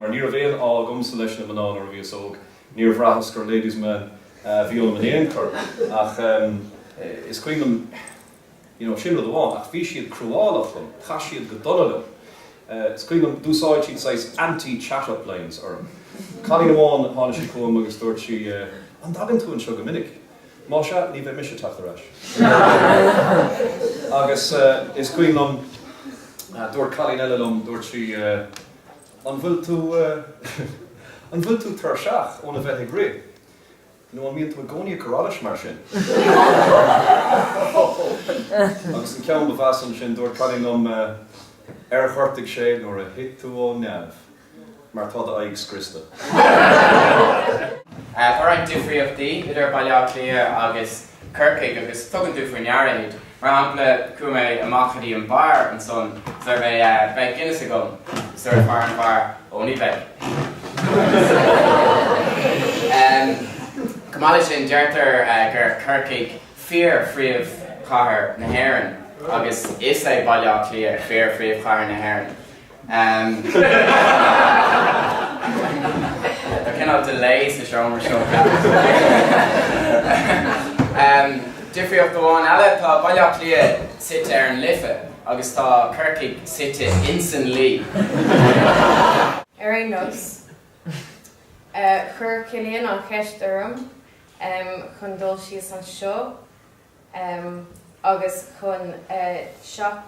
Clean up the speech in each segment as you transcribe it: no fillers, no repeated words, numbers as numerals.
Mar ní raibh aon ádh agamsa leis na mná nuair a bhíos óg, níor bhraitheas gur ladies man a bhí ionam in aon chor. Ach is cuimhin liom, you know, sin rud amháin, ach bhí siad cruálach liom, chaith siad go dona liom. Is cuimhin liom, d'úsáid siad saghas anti-chat-up lines orm. Cailín amháin, tháinig sí chugam agus dúirt sí, An dtagann tú anseo go minic? Más ea, ní bheidh mise ag teacht ar ais. Agus is cuimhin liom, dúirt cailín eile liom, dúirt sí, An bhfuil tú, an bhfuil tú tuirseach óna bheith ag rith? Nó an mbíonn tú i gcónaí ag cur allais mar sin? Agus an ceann ba mheasa ansin, dúirt cailín liom, Ar ghortaigh sé nuair a thit tú ó neamh? Mar tá d'aghaidh scriosta. Tá roinnt difríochtaí idir Baile Átha Cliath agus Corcaigh agus tugann tú faoi ndeara iad. Mar shampla, chuaigh mé amach go dtí an beár ansan is dúirt mé 'beidh Guinness agam' is dúirt fear an bheáir 'ó ní bheidh'. Chomh maith leis sin, deirtear gur Corcaigh fíor-phríomhchathair na hÉireann agus is é Baile Átha Cliath fíor-phríomhchathair na hÉireann. Tá cineál delay sa seomra seo. Difríocht amháin eile, tá Baile Átha Cliath suite ar an Life agus tá Corcaigh suite insan Laoi. Ar aon nós, chuir Cillian an cheist orm chun dul síos anseo agus chun 7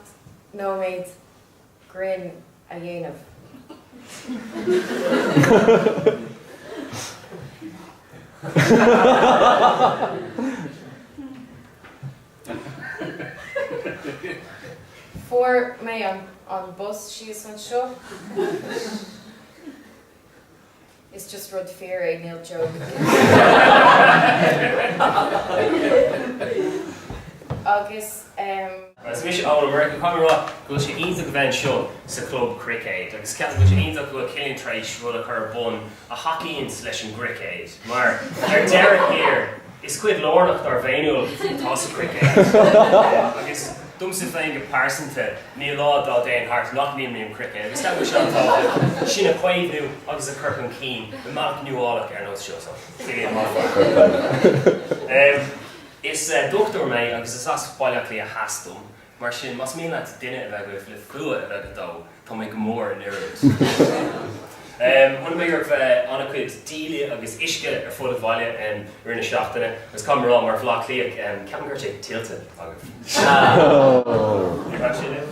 nóiméad grinn a dhéanamh. Fuair mé an bus síos anseo. Is just rud fíor é, níl joke. Agus em. Is mise Eoin Ó Murchú. Caithfidh mé a rá go bhfuil sé iontach a bheith anseo sa chlub cruicéid agus ceapaim go bhfuil sé iontach go bhfuil Cillian tar éis rud a chur ar bun a thacaíonns leis an gcruicéad mar ar deireadh thiar is cuid lárnach dár bhféiniúlacht atá sa chruicéad agus Domsa féin go pearsanta, níl lá dá dtéann thart nach n-imrím cruicéad agus ceapaim go bhfuil sé an-tábhachtach sin a chaomhnú agus a chur chun cinn i mbealach nuálach ar nós seo. So, Cillian, maith fear. Is dochtúir mé agus is as Baile Átha Cliath Theas dom, mar sin más mian leat duine a bheith agaibh le fuath a bheith agat dó, Tá mé go mór in oiriúint. Chonaic mé go raibh an-chuid díle agus uisce ar fud an bhaile i rith na seachtaine agus caithfidh mé a rá, mar Bhaile Átha Cliathach, ceapaim go raibh sé tuillte agaibh. Ní raibh sé libh?